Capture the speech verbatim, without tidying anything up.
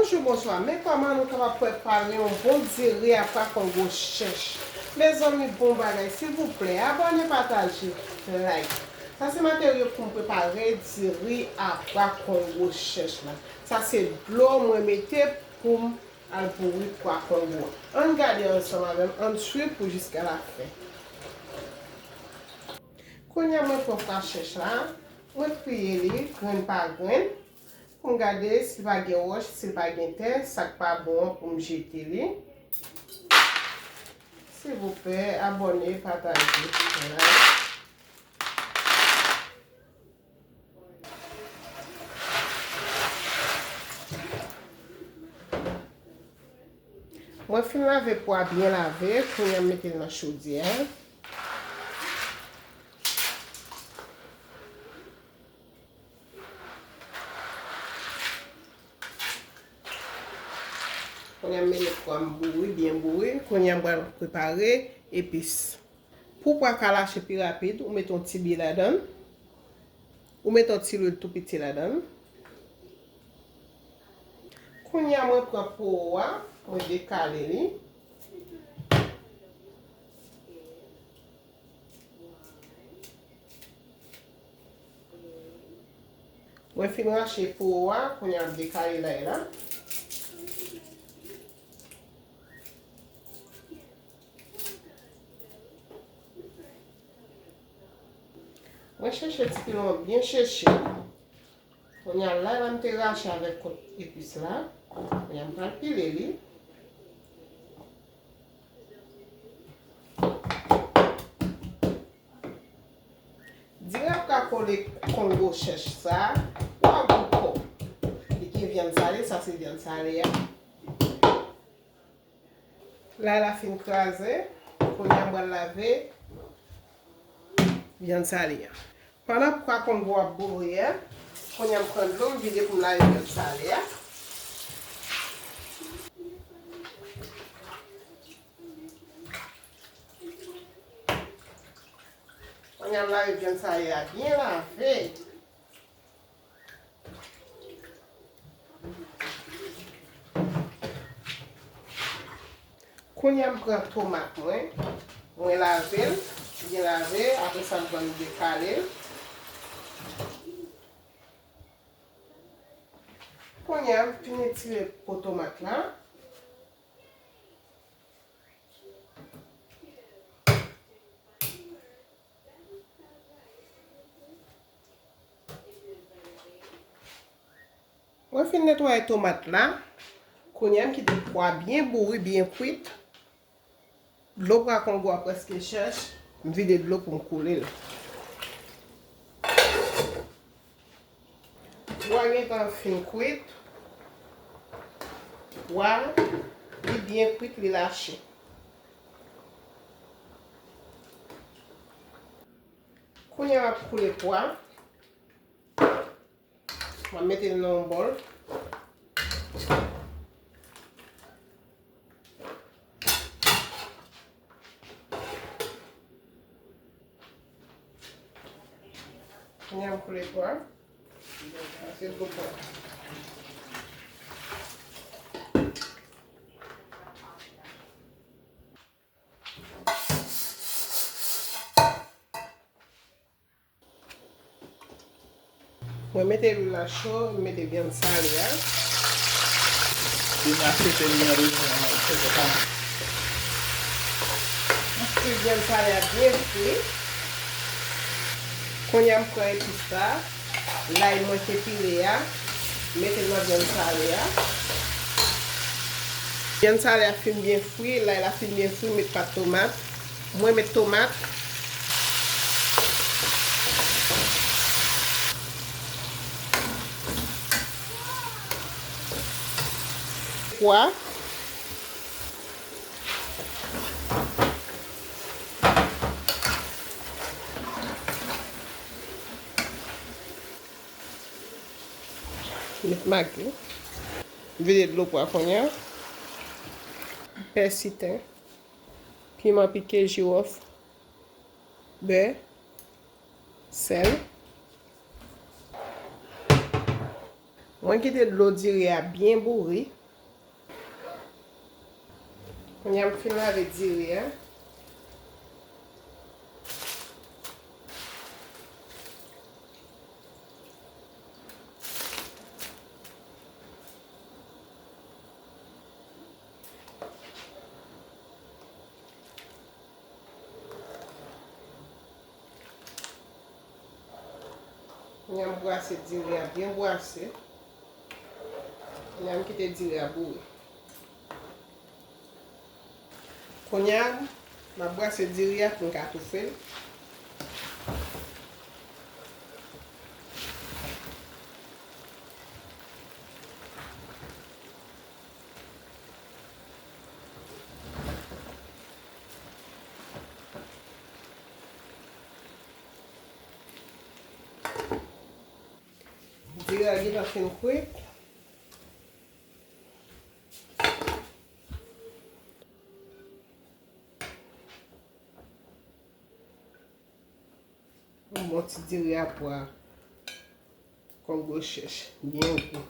Bonjou, bonswa. Men kòman nou kapab prepare yon bon diri a pwa kongo chèch. Mezanmi, bon bagay. Silvouplè, abòne, pataje, like. Sa se materyo pou m prepare diri a pwa kongo chèch la. Sa se dlo mwen mete pou m al bouri pwa kongo. Ann gade ansanm avè m, ann swiv pou jiska la fen. Kounye a mwen pran pwa chèch la, mwen triye li grenn pa grenn, pou m gade si l pa gen wòch, si l pa gen tè, sa k pa bon an pou m jete li. Silvouplè, abòne, pataje, like. Mwen fin lave pwa byen lave, kounye a m mete l nan chodyè. Kounye a m mete pwa m bouri, byen bouri. Kounye a m pral prepare epis. Pou pwa ka lache pi rapid, ou mete yon ti byen ladan l. Ou mete yon ti lwil tou piti ladan l. Kounye a mwen pran powo a, mwen dekale li. Mwen fin rache powo a, kounye a m dekale lay la. Mwen chèche ti pilon an byen chèche. Kounye a lay la m te rache avèk kot epis la. Kounye a m pral pile li. Diri a pwa kongo chèch sa, wa gou kòk. Li gen vyann sale, sa se vyann sale a. Lay la fin kraze, kounye a m pral lave vyann sale a. Pandan pwa kongo ap bouri a, kounye a m pran dlo m vide pou m lave vyann sale a. Kounye a m lave vyann sale a byen lave. Kounye a m pran tomat mwen, mwen lave l, byen lave, apre sa m pran m dekale l. Kounye a m fin etire po tomat la. Mwen fin netwaye tomat la. Kounye a m kite pwa byen bouri, byen kwit. Dlo pwa kongo a prèske chèch. M vide dlo pou m koule l. Pwa gentan fin kwit. Pwa, li byen kwit, li lache. Kounye a m ap koule pwa. M ap mete l nan yon bòl. Kounye a m koule pwa. Pase dlo pwa. Mwen mete lwil la cho, m mete vyann sale a. Li mache te li an bezwen an, se te pa. M fri vyann sale a byen fri. Kounye a m pran epis la, lay mwen te pile a, mete l nan vyann sale a. Vyann sale a fin byen fri, lay la fin byen fri, met pat tomat. Mwen met tomat. Pwa. Met magi. Vide dlo pwa kounye a. Pèsi, ten. Piman pike, jiwòf, bè, sèl. M kite dlo diri a byen bouri. Kounye a m fin lave diri a. Kounye a m bwase diri a byen bwase. Kounye a m kite diri a boure. Kounye a, m ap bwase diri a pou m ka toufe l. Diri a gentan fin kwit. Yon bon ti diri a pwa. Kòm gwo chèch, byen gwo.